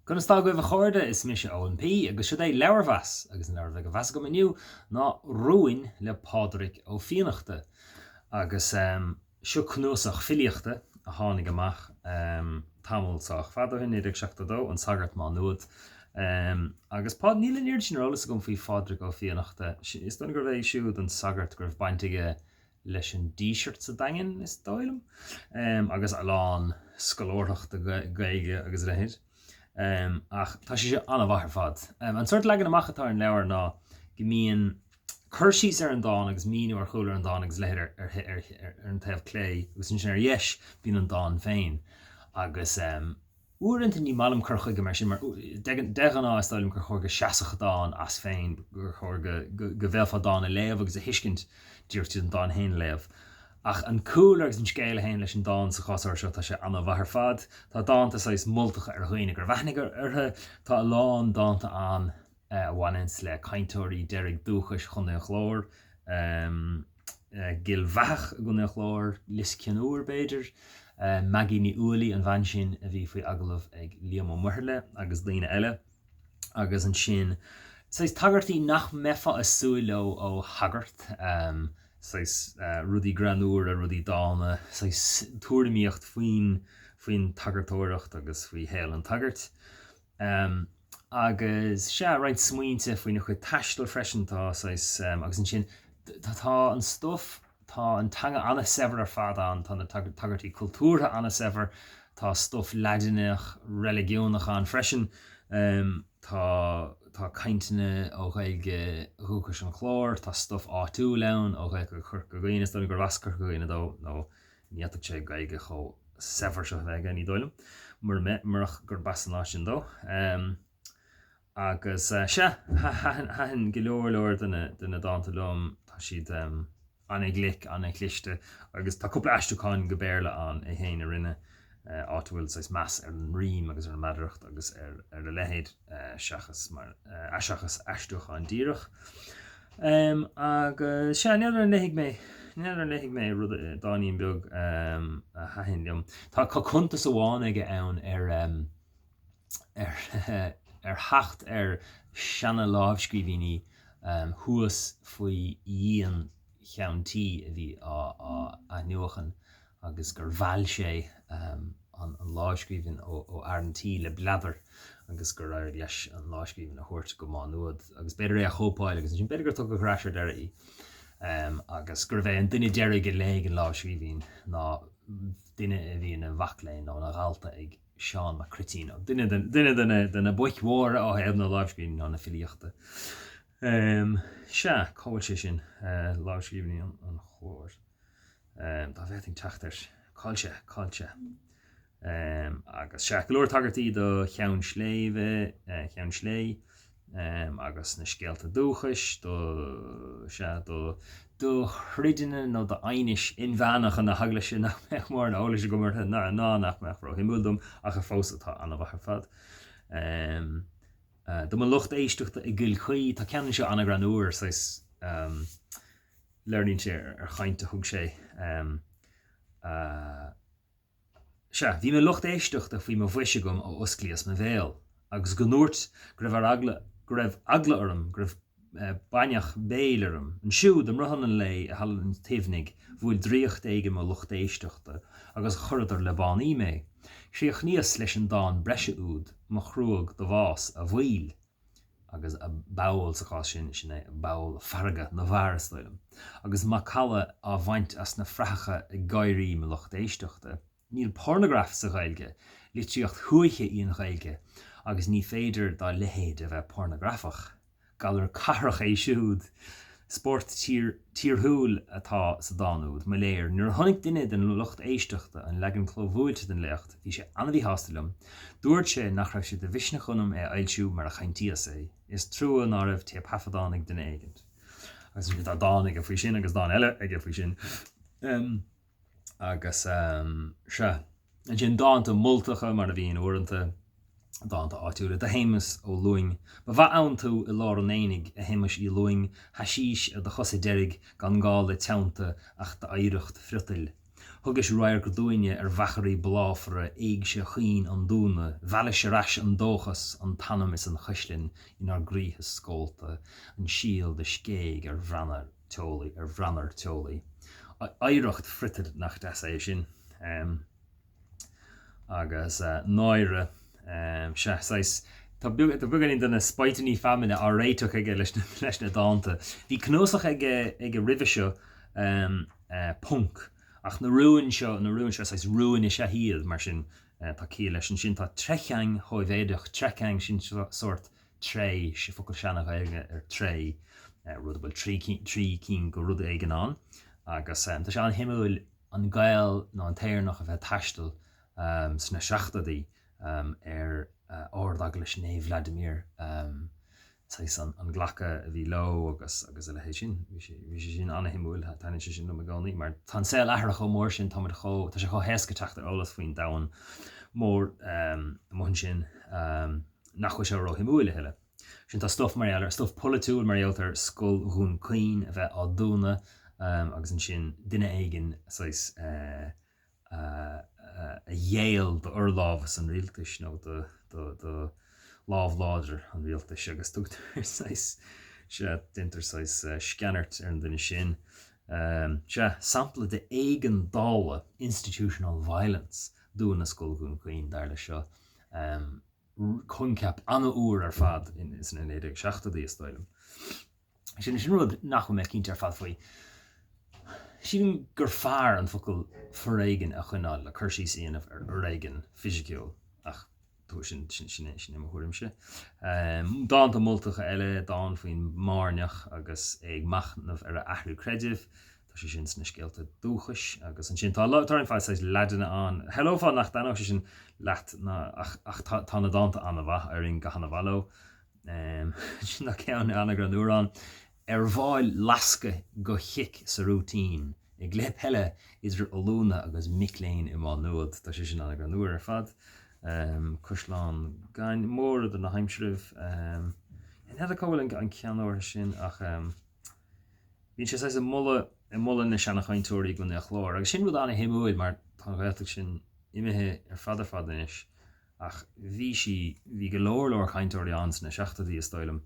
Conas tá agaibh a chairde, is mise Eoin P agus siod é Leabharmheas agus an leabhar a bheidh á mheas agam inniu ná Rúin le Pádraig Ó Fiannachta agus seo cnuasach filíochta a tháinig amach tamall sách fada ó shin, 1972, An Sagart Má Nuad. Agus Pá, níl an oiread sin ar eolas agam faoi Phádraig Ó Fiannachta, is dóigh liom gurbh é siúd an sagart go raibh baint aige leis an Díseart sa Daingean, is dóigh liom, agus a lán scolárthachta Gaeilge agus a leithéid. Ach tá sé seo an-mhaith ar fad. An sórt leagan amach atá ar an leabhar ná go mbíonn cur síos ar an dán agus míniú ar chúlra an dáin agus a leithéid ar an taobh clé agus ansin ar dheis bíonn an dán féin. Agus Uaireanta ní maith liom cur chuige mar sin mar de ghnáth is dóigh liom gur chóir go seasfadh dán as féin, gur chóir go bhféadfá dán a léamh agus a thuiscint díreach tríd an dán féin a léamh. Ach an cúlra agus an scéal a théann leis an dán sa chás áirithe seo tá sé an-mhaith ar fad. Tá dánta saghas moltacha ar dhaoine go raibh aithne orthu, tá a lán dánta ann a bhaineanns le cainteoirí deiridh dúchais Chontae an Chláir, gCill Bheathach i gContae an Chláir, Lios Cionúir b'fhéidir, Maggie Ní Ualaí, an bhean sin a bhí faoi agallamh ag Liam Ó Muirthile agus daoine eile, agus ansin saghas tagairtí nach mbeifeá ag súil leo ó shagart, saghas rudaí greannmhara, rudaí dána, saghas tuairimíocht faoin faoin tsagartóireacht agus faoi shaol an tsagairt. Agus, sea, roinnt smaointe faoina chuid taistil freisin, tá saghas, agus ansin, tá an stuif, tá an teanga an-saibhir ar fad ann, tá na tagairtí cultúrtha an-saibhir, tá stuif Laidineach, reiligiúnach ann freisin, tá, tá cainteanna ó Ghaeilge dhúchais an Chláir, tá stuif áitiúil ann ó Ghaeltacht Chorca Dhuibhne, is dóigh liom gurbh as Corca Dhuibhne dó, nó Ní fhéadfadh sé Gaeilge chomh saibhir seo a bheith aige, ní dóigh liom, murach gurb as an áit sin dó. Agus sea, thaitin go leor leor de na dánta liom, tá siad an-ghlic, an-chliste, agus tá cúpla aistriúchán go Béarla ann, é féin a rinne, áit a bhfuil saghas meas ar an rím agus ar an meadaracht agus ar a leithéid seachas mar, seachas aistriúchán díreach. Agus sea, n'fheadar an léifidh mé, n'fheadar an léifidh mé rud, dáinín beag a thaitin liom. Tá cuntas amháin aige ann ar, ar, ar theacht ar seana-lámhscríbhinní thuas faoi dhíon cheann tí a bhí á athnuachan agus gur mheall sé an lámhscríbhinn ó fhear an tí le bladar agus gur éirigh leis an lámhscríbhinn a thabhairt go Má Nuad agus b'fhéidir é a chóipeáil agus ansin b'fhéidir gur tugadh ar ais ar deireadh í agus gurbh é an duine deiridh a léigh an lámhscríbhinn ná duine a bhí ina mhac léinn nó ina dhalta ag Seán Mac Cruitín, duine de na boic mhóra ó thaobh na lámhscríbhinní nó na filíochta. Sea, cá bhfuil sé sin? Lámhscríbhinní an Chláir. Dá bhféadfainn teacht air. Cá'il sé? Cá'il sé? Agus sea, go leor tagairtí do Cheann Sléibhe, Ceann Slé, agus na scéalta dúchais, do, sea, do, do throideanna nó d'aighnis inmheánacha na hEaglaise nach mbeadh mórán eolais agam orthu, ná nach mbeadh róshuimiúil dom, ach a fós atá an-mhaith ar fad. Do mo lucht éisteachta i gCill Chaoi, tá ceann anseo an-ghreannmhar, saghas, Léiríonn sé ar chaint a thug sé. Sea, bhí mo lucht éisteachta faoi mo bhois agam ó osclaíos mo bhéal, agus go ndúirt go raibh ar eagla, go raibh eagla orm, go raibh bainneach béil orm. Ansiúd, i mbrothall an lae, i Halla an tSuibhnigh, bhuail draíocht éigin mo lucht éisteachta, agus chuireadar le báiní mé. Chríochnaíos leis an dán breise úd, Mo chruóg do bhás, a bhaill. agus ball sa chás sin, sin é ball farraige na bhfear, is dóigh liom, agus macalla á bhaint as na fraitheacha ag gáirí mo lucht éisteachta. Níl pornagraf sa Ghaeilge, litríocht thuaithe í an Ghaeilge agus ní féidir dá leithéid a bheith pornagrafach. Galar cathrach é siúd! Spórt tíorthúil atá sa dán úd, mo léir. Nuair a chonaic duine den lucht éisteachta an leagan clóbhuailte den léacht, bhí sé an-mhíshásta liom. Dúirt sé nach raibh sé de mhisneach ionam é a fhoilsiú mar a chaintíos é. Is trua ná raibh téipthaifeadán ag duine éigint. Agus tá dán aige faoi sin agus dán eile aige faoi sin. Agus sea. Ansin dánta moltacha mar a bhíonn uaireanta, dánta áitiúla do Shéamus Ó Lúing. Ba mhaith ann tú i lár an aonaigh, a Shéamuis Uí Lúing, thaisís ar do chosa deiridh gan gá le teannta ach d'oidhreacht friotail. Thugais radharc dúinne ar mhachairí bláfara éigse chaoin an dúna, mheallais ar ais an dóchas, an t-anam is an chuislinn inár gcroíthe scólta, an síol do scéigh ar bhranar teolaí, ar bhranar teolaí. Oidhreacht friotail, nach deas é sin. Agus náire, sea, saghas, tá beagáinín de na spáiteanna feamainne á réiteach aige leis leis na dánta. Bhí cnuasach aige aige roimhe seo, Ponc, ach na rúin seo, na rúin seo, saghas rúin is ea iad, mar sin tá ciall leis. Ansin tá Treitheang Shóivéadach, treitheang, sin sórt tré, focal seana-Ghaeilge ar tré, rud a bhfuil trí cinn de rud éigin ann, agus tá sé an-shuimiúil an Gael nó an tÉireannach a bheith ag taisteal sna seachtóidí ar Ard-Eaglais Naomh Vladimir, saghas an glacadh a bhí leo agus agus a leithéid sin. Bhí sé bhí sé sin an-shuimiúil, taitníonn sé sin liom i gcónaí mar tá an saol athraithe chomh mór sin, táimid chomh, tá sé chomh héasca teacht ar eolas faoin domhan mór amuigh ansin nach bhfuil sé róshuimiúil a thuilleadh. Sin tá stuif mar gheall ar, stuif polaitiúil mar gheall ar Scoil Dhún Chaoin a bheith á dúnadh agus ansin duine éigin saghas a ghéill d'fhorlámhas an rialtais nó do lámh láidir an rialtais agus tugtar saghas, sea, déantar saghas sceanairt ar an duine sin. Sea, sampla de éigeandála, institutional violence, dúnadh Scoil Dhún Chaoin, dar leis seo. Coincheap an-úr ar fad sna 1970idí, is dóigh liom. Sin sin rud nach bhfuil mé cinnte ar fad faoi. Sílim gur fearr an focal foréigean a choinneáil le cur síos a dhéanamh ar fhoréigean fisiciúil, ach sin sin sin é sin é mo thuairimse. Dánta moltacha eile, dán faoin mBairneach agus é ag machnamh ar a athrú creidimh, Tá sé sin sna scéalta dúchais agus ansin tá tá roinnt mhaith saghas leaideanna ann. Shamhlófá nach dtaitneodh sé sin leat ná ach ach tá tá na dánta an-mhaith, éiríonn go han-mhaith leo. Sin tá ceann an-ghreannmhar ann. Ar bhfáil lascadh go chic sa rúitín i gcluiche peile idir ollúna agus mic léinn i Má Nuad. Tá sé sin an-ghreannmhar ar fad. Caisleán Gain mór idir na haimsiribh. N'fheadar cá bhfuil an ceann áirithe sin ach. Bíonn sé saghas ag moladh, ag moladh na seana-chainteoirí i gContae an Chláir agus sin rud an-shuimiúil mar tá an Ghaeltacht sin imithe ar fad ar fad anois ach bhí sí, bhí go leor leor cainteoirí ann sna seachtóidí is dóigh liom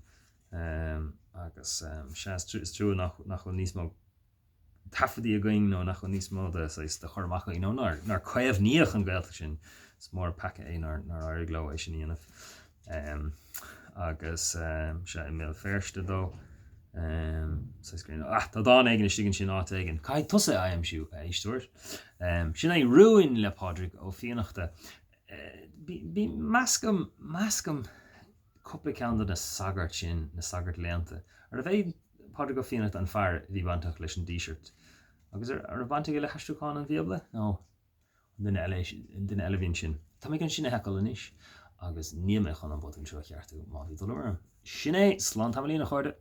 agus sea is trua nach, nach bhfuil níos mó taifeadaí againn nó nach bhfuil níos mó de saghas de chur amach againn nó nár, nár caomhnaíodh an Ghaeltacht sin. Is mór an peaca é nár, nár éirigh leo é sin a dhéanamh. Agus sea, i mBéal Feirste dó. Saghas grinn. Ah, tá dán éigin istigh ansin áit éigin. Caithfidh tusa é a aimsiú, a éisteoir. Sin é Rúin le Pádraig Ó Fiannachta. Bí, meascaim, meascaim cúpla ceann de na sagairt sin, na sagairt léannta. Arbh é Pádraig Ó Fiannachta an fear a bhí bainteach leis an Díseart? Agus an raibh baint aige le haistriúchán an Bhíobla? Nó An duine eile, an duine eile a bhí ansin. Tá mé chun sin a sheiceáil anois agus níl mé chun an botún seo a cheartú má bhí dul orm. Sin é, slán tamaillín a chairde!